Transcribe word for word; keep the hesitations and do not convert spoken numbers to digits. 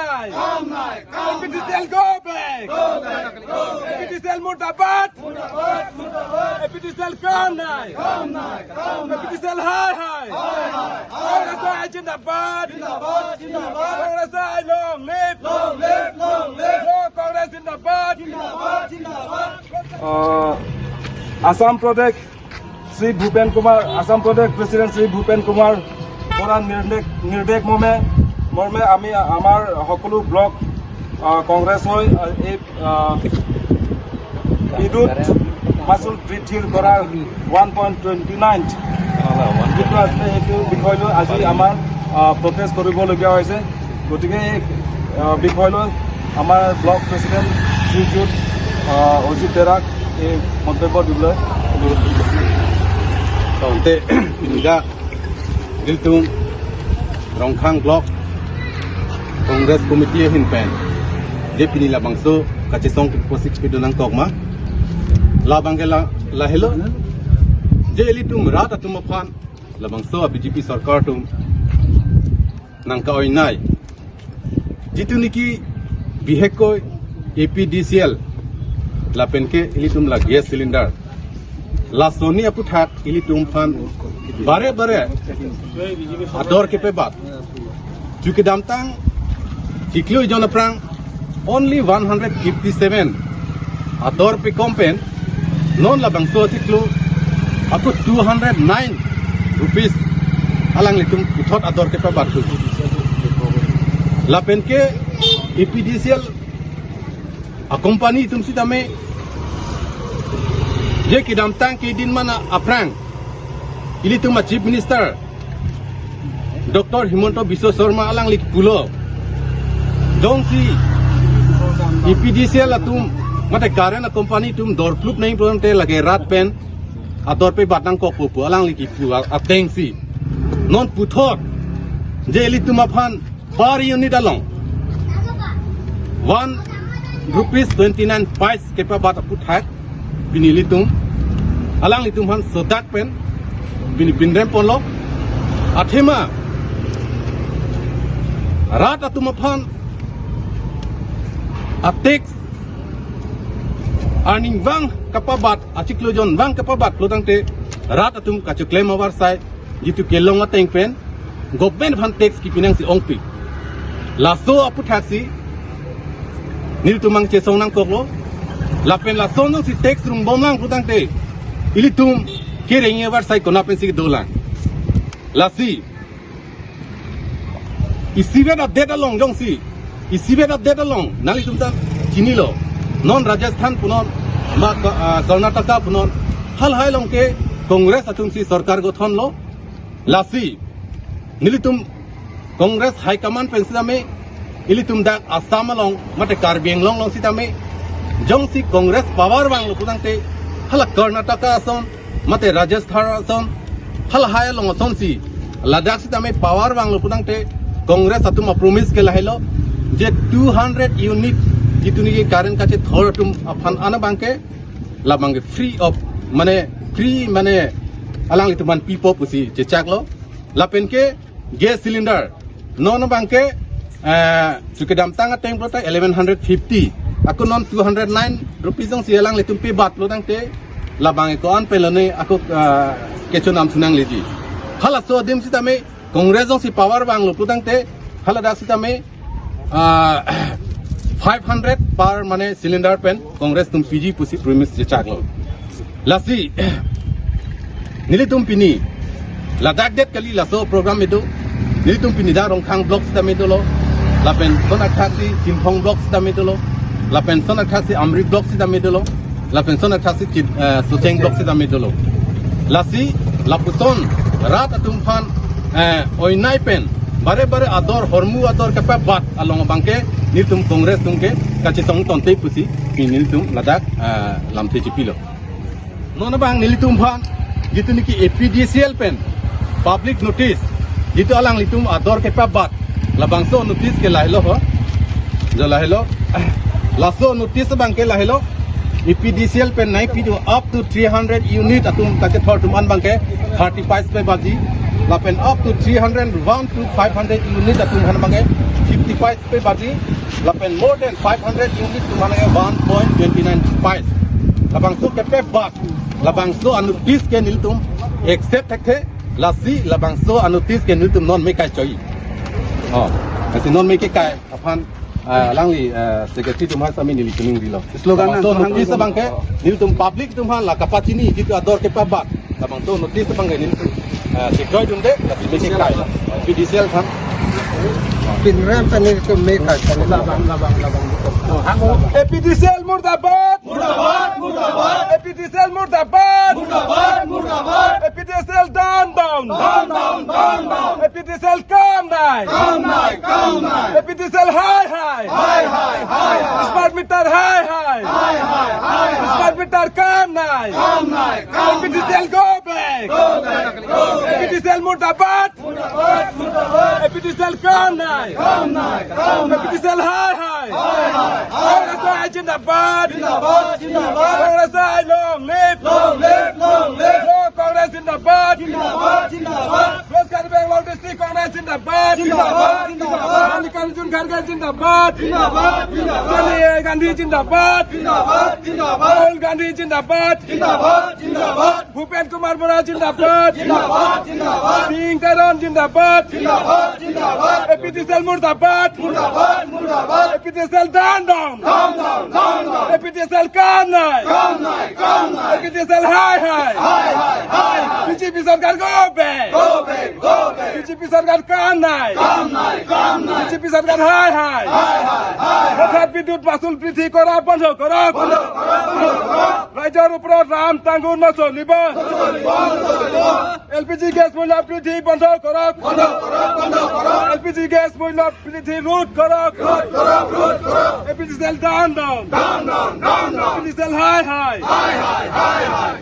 APDCL go back! APDCL murdabad! APDCL kam nai! APDCL hai hai! Congress hai zindabad! Congress hai long live! Long live! Long live! Congress zindabad! আহ, আসাম প্ৰদেশ শ্ৰী ভূপেন কুমাৰ, আসাম প্ৰদেশ প্ৰেচিডেণ্ট শ্ৰী ভূপেন কুমাৰ বৰাৰ নিৰ্দেশ, নিৰ্দেশ মৰ্মে, মৰ্মে আমি আমাৰ সকলো ব্লক, আহ, কংগ্ৰেছ হৈ, আহ, এই, আহ, বিদ্যুৎ মাচুল বৃদ্ধিৰ কৰাৰ ওৱান পইণ্ট টুৱেণ্টি নাইন যিটো আছিলে, সেইটো বিষয় লৈ আজি আমাৰ, আহ, প্ৰটেষ্ট কৰিবলগীয়া হৈছে। গতিকে এই, আহ, বিষয় লৈ আমাৰ ব্লক প্ৰেচিডেণ্ট শ্ৰীযুত, আহ, অজিত দেৰাক এই মন্তব্য দিবলৈ অনুৰোধ কৰিছোঁ। Tangte, inga, ilitum Rongkhang Block Congress Committee ahin pen, je pini labangso kachesong kepo six pido nangkok ma, labang ke la, lahelo, je ilitum rat atum aphan labangso a BJP sorkar atum nangka-oinai. Jitu niki bihek koi APDCL lapen ke ilitum la gas cylinder. Lasoni aputhak ilitum aphan bare bare ador kepabat. Ju kedamtang chiklo ejon aphrang only one hundred fifty seven ador pekom pen, non labangso chiklo ako two hundred nine rupees alanglitum puthot ador kepabat thu. Lapen ke APDCL a company atum sitame, je kedamtang kedinman aphrang ilitum a Chief Minister Doctor Himanta Biswa Sarma alangli pulo, jongsi APDCL atum mate current a company atum dor plup nangji pulote lake rat pen ador pebat nangkokpo pu alangli kipu a-, atengsi non puthot je ilitum aphan per unit along one rupees twenty nine paise kepabat aputhak pini ilitum, alanglitum aphan sodak pen pini pinrem ponlo. Athema rat atum aphan a tax arnivang kapabat, achiklo ejon vang kapabat lo tangte rat atum kachoklem avarsai jitu kelong ateng pen government aphan tax kipi nangsi ongpik. Laso aputhak si nelitum nangchesong nangkoklo. Lapen laso nangsi tax rumbom lang putangte ilitum kereng avarsai kona pensi dolang. Lasi isivet adet along jongsi, isivet adet along nanglitum ta chinilo. Non Rajasthan punon, ma Ka-, ah, Karnataka punon, halahai along ke Congress atumsi sorkar gothon lo. Lasi nelitum Congress High Command pen sitame, ilitum dak Assam along mate Karbi Anglong along sitame, jongsi Congress power vanglo putangte, hala Karnataka ason mate Rajasthan ason, halahai along asonsi ladak sitame power vanglo putangte, Congress atum a promise ke lahelo je two hundred unit jitu niki current kachethor atum aphan ana abangke, labangke free of, mane free mane alanglitum aphan pipo pusi chechaklo. Lapen ke gas cylinder non abangke, eh, ju kedamtang ateng pulote eleven hundred fifty, ako non two hundred nine rupees jongsi alanglitum pebat lo tangte, labang ako an pelone ako, eh, kechonam sunang leji. Halaso adim sitame Congress jongsi power vanglo putangte, haladak sitame, ah, five hundred per mane cylinder pen Congress atum piji pusi promise chechaklo. Lasi nelitum pini ladak det kali laso program itu. Nelitum pini dak Rongkhang Block sitame dolo, lapen son athaksi Chinthong Block sitame dolo, lapen son athaksi Amri Block sitame dolo, lapen son athaksi Chin-, eh, Socheng Block sitame dolo. Lasi lapuson rat atum aphan, eh, oinai pen bare bare ador, hormu ador kepabat along abangke nelitum Congress atum ke kachesong tonte pusi pini nelitum ladak, eh, lamthe chipilo. Non abang nelitum aphan jitu niki APDCL pen public notice, jitu alanglitum ador kepabat, labangso notice ke lahelo ho. Jo lahelo. Laso notice abangke lahelo. APDCL pen nangpido up to three hundred unit atum kachethor atum an abangke thirty paise pebatji. Lapen up to three hundred one to five hundred unit atum aphan abangke fifty paise pe baji, lapen more than five hundred unit atum aphan ke one point twenty nine paise. Labangso kepabat, labangso a-notice ke nelitum accept thekthe, lasi labangso a-notice ke nelitum non me kai choi. Oh, lasi non me ke kai aphan, ah, alangli, ah, secretary atum aphan sami neli chiningrilo. Slogan Labangso an, notice abang ke, nelitum public atum aphan la kapachini, jitu ador kepabat. Labangso notice abang ke nelitum, ah, sikroidunde, lasi me ke kai. APDCL aphan. Pinrem pen nelitum me kai. Labang, labang, labang. APDCL murdabad! Murdabad, murdabad. APDCL murdabad! Murdabad, murdabad. APDCL down, down. Down, down, down, down. APDCL kam nai. Kam nai, kam nai. APDCL hai hai. Hai hai, hai hai. Smart meter hai hai. Hai hai, hai hai. Smart meter kam nai. Kam nai, kam nai. APDCL go back. Go back, go back. APDCL murdabad. Murdabad, murdabad. APDCL kam nai. Kam nai, kam nai. APDCL hai hai. Hai hai, hai hai. Congress hai jindabad. Jindabad, jindabad. Congress hai long live. Long live, long live. Congress jindabad. Jindabad, jindabad. West Karbi Anglong District Congress jindabad. Jindabad, jindabad. Mallikarjun Kharge jindabad. Jindabad, jindabad. Sonia Gandhi jindabad. Jindabad, jindabad. Rahul Gandhi jindabad. Jindabad, jindabad. Bhupen Kumar Borah jindabad. Jindabad, jindabad. Singh Teron jindabad. Jindabad, jindabad. APDCL murdabad. Murdabad, murdabad. APDCL down, down. Down, down, down, down. APDCL kam nai. Kam nai, kam nai. APDCL hai hai. Hai hai, hai hai. BJP sorkar go back. Go back, go back. BJP sorkar kam nai. Kam nai, kam nai. BJP sorkar hai hai. Hai hai, hai hai. হঠাৎ বিদ্যুৎ মাচুল বৃদ্ধি কৰা বন্ধ কৰক। বন্ধ কৰক, বন্ধ কৰক। ৰাইজৰ ওপৰত ৰাম টাংগুৰ নচলিব। নচলিব, নচলিব। এল পি জি গেছ মূল্য বৃদ্ধি বন্ধ কৰক। বন্ধ কৰক, বন্ধ কৰক। এল পি জি গেছ মূল্য বৃদ্ধি ৰোধ কৰক। ৰোধ কৰক, ৰোধ কৰক। APDCL down, down. Down, down, down, down. APDCL hai hai. Hai hai, hai hai.